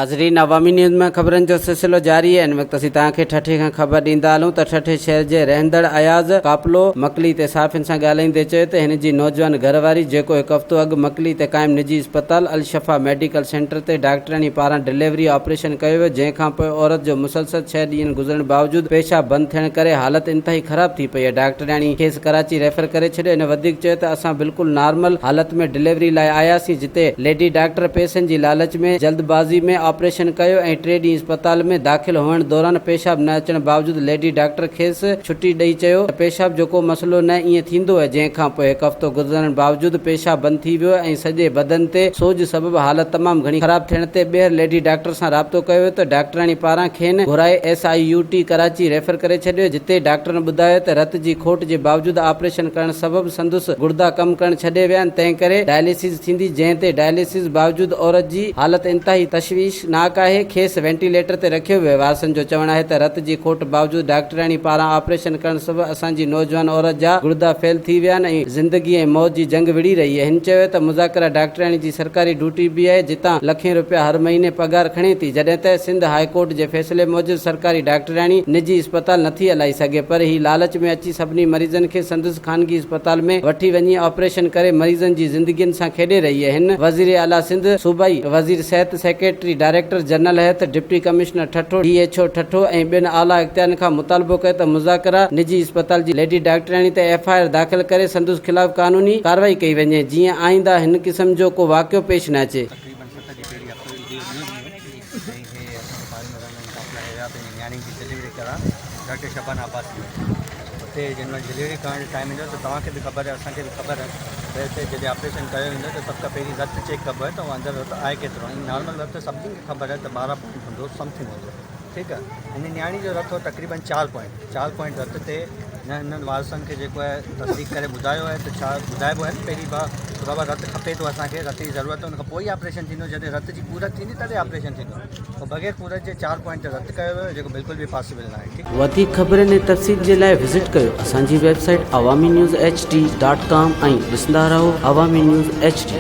ناظرين عوامي نيوز ۾ خبرن جو سلسلو جاري آهي ان وقت اسين توهان کي ٺٽي کان خبر ڏيندا هلون ته ٺٽي شهر جي رهندڙ اياز ڪاپلو مڪلي تي صحافين سان ڳالهائيندي چيو ته هن جي نوجوان گهر واري جيڪو هڪ هفتو اڳ مڪلي تي قائم نجي اسپتال الشفا ميڊيڪل سينٽر تي ڊاڪٽرياڻي پاران ڊليوري آپريشن ڪيو ويو جنهن کان پوء عورت جو مسلسل ڇهه ڏينهن گذرڻ باوجود پيشاب بند ٿيڻ ڪري حالت انتهائي خراب ٿي پئي آهي ڊاڪٽرياڻي کيس ڪراچي ريفر ڪري ڇڏيو هن وڌيڪ چيو ته اسان بلڪل نارمل حالت ۾ ڊليوري لاء آياسين جتي ليڊي ڊاڪٽر پئسن جي لالچ ۾ جلد بازي ۾ آپريشن ڪيو ۽ ٽي ڏينهن اسپتال ۾ داخل هئڻ دوران پيشاب نه اچڻ باوجود ليڊي ڊاڪٽر کيس ڇٽي ڏئي چيو ته پيشاب جو ڪو مسئلو نه ائين ٿيندو آهي جنهن کان پوء هڪ هفتو گذرڻ باوجود پيشاب بند ٿي ويو ۽ سڄي بدن تي سوڄ سبب حالت تمام گهڻي خراب ٿيڻ تي ٻيهر ليڊي ڊاڪٽر سان رابطو ڪيو ويو ته ڊاڪٽراڻي پاران کين گهرائي S I U T Karachi refer ڪري ڇڏيو جتي ڊاڪٽرن ٻڌايو ته رت جي کوٽ جي باوجود آپريشن ڪرڻ سبب سندس گڙدا ڪم ڪرڻ ڇڏي ويا آهن تنهن ڪري ڊائليسز ٿيندي جنهن تي ڊائليسز باوجود عورت جي حالت انتهائي تشويشناڪ آهي کيس وينٽيليٽر تي رکيو ويو آهي وارثن جو چوڻ آهي ته رت جي کوٽ باوجود ڊاڪٽرياڻي پاران آپريشن ڪرڻ سبب اسان جي نوجوان عورت جا گڙدا فيل ٿي ويا آهن ۽ زندگي ۽ موت جي جنگ وڙهي رهي آهي هن چيو ته مذاڪره ڊاڪٽرياڻي جي سرڪاري ڊيوٽي به آهي جتان لکين روپيا هر مهيني پگهار کڻي ٿي جڏهن ته سنڌ هاء ڪورٽ جي فيصلي موجب سرڪاري ڊاڪٽرياڻي نجي اسپتال نٿي هلائي سگهي پر هي لالچ ۾ اچي سڀني مريضن کي سندس خانگي اسپتال ۾ وٺي وڃي آپريشن ڪري مريضن جي زندگين سان کيڏي رهي آهي هن وزير اعليٰ سنڌ، صوبائي وزير صحت، secretary, director general health, deputy commissioner Thatta, D H O Thatta ۽ ٻين اعليٰ اختيارين کان مطالبو ڪيو ته مذاڪره نجي اسپتال جي ليڊي ڊاڪٽرياڻي تي ايف I R داخل ڪري سندس خلاف قانوني ڪارروائي ڪئي وڃي جيئن آئنده هن قسم جو ڪو واقعو پيش نه اچي. تقريبن ست ڏينهن پهرين هفتو عيد جو ڏينهن هيو ۽ هي اسان جي پاڙي ۾ رهندڙ قافلا هيا پنهنجي نياڻي جي ڊليوري ڪرائڻ ڊاڪٽر شبانه عباسي وٽ اتي جنهن مهل ڊليوري ڪرڻ جو ٽائيم ايندو ته توهان کي به خبر آهي اسان کي به خبر آهي ته هتي جڏهن آپريشن ڪيو ويندو ته سڀ کان پهرين رت چيڪ ڪبو آهي ته اهو اندر رت آهي ڪيترو ۽ نارمل رت سڀني کي خبر آهي ته 12 پوائنٽ هوندو سمٿنگ هوندو ٺيڪ آهي هن نياڻي جو رت هو تقريبن چار پوائنٽ چار پوائنٽ رت تي نه هنن وارثن کي جيڪو آهي تصديق ڪري ٻڌايو آهي ته ڇا ٻڌائبو آهي نه پهرين ڀا ته بابا رت کپي ٿو اسان کي رت جي ضرورت آهي ان کان پوء ئي آپريشن ٿيندو جڏهن رت جي پورت ٿيندي تڏهن آپريشن ٿيندو پوء بغير پورت جي چار پوائنٽ تي رت ڪيو ويو جيڪو بلڪل به پاسيبل ناهي ٺيڪ. وڌيڪ خبرن ۽ تفصيل جي لاء وزٽ ڪيو اسان جي website Awami news H D dot com ۽ ڏسندا رهو عوامي نيوز ايڇ ڊي.